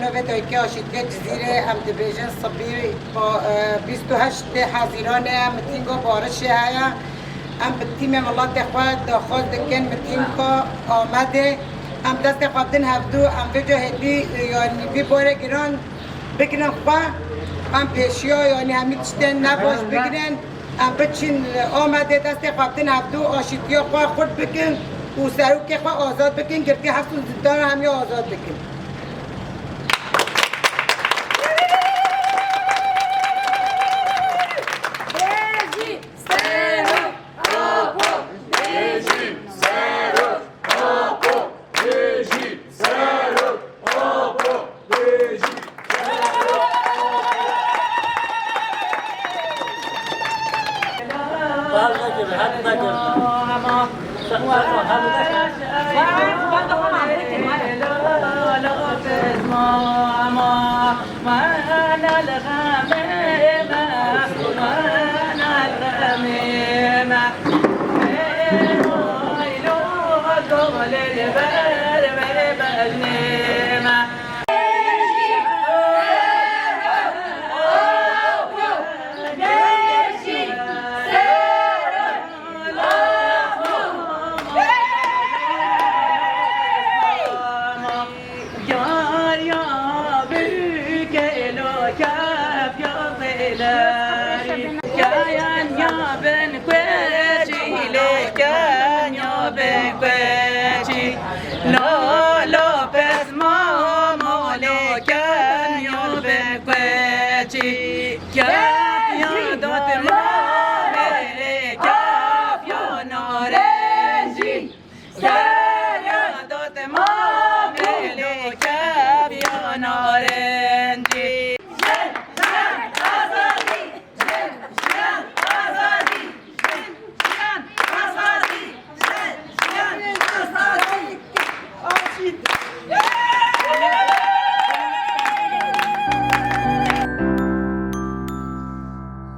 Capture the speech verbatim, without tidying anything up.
Vê dayikê Aşîtiya Cizîrê em dibêjin sibî ba-, e, bîst û heştê Hezîranê mîtînga barişê heye. Em bi tîmê miletê xwe daxwaz dikin mîtînga Amedê. Em destê xwe bidin hevdû, em vê cahê dî, e, yanî vî barê giran bigrin xwe. Em pêşiya, yanî hemî tiştên nebaş bigrin. Em biçin Amedê destê xwe bidin hevdû, aşîtiya xwe xurt bikin û serokê xwe azad bikin, girtî heft sal zindana hemiya azad bikin. Yariya bike lo kefya beleri. Kayan ya ben kueçî, lê kayan ya ben kueçî. Lo, lo, pes mamo, lê kayan ya ben kueçî. Kefya dot mamê, lê kefya narencî. Serya dot mamê, lê kefya narencî.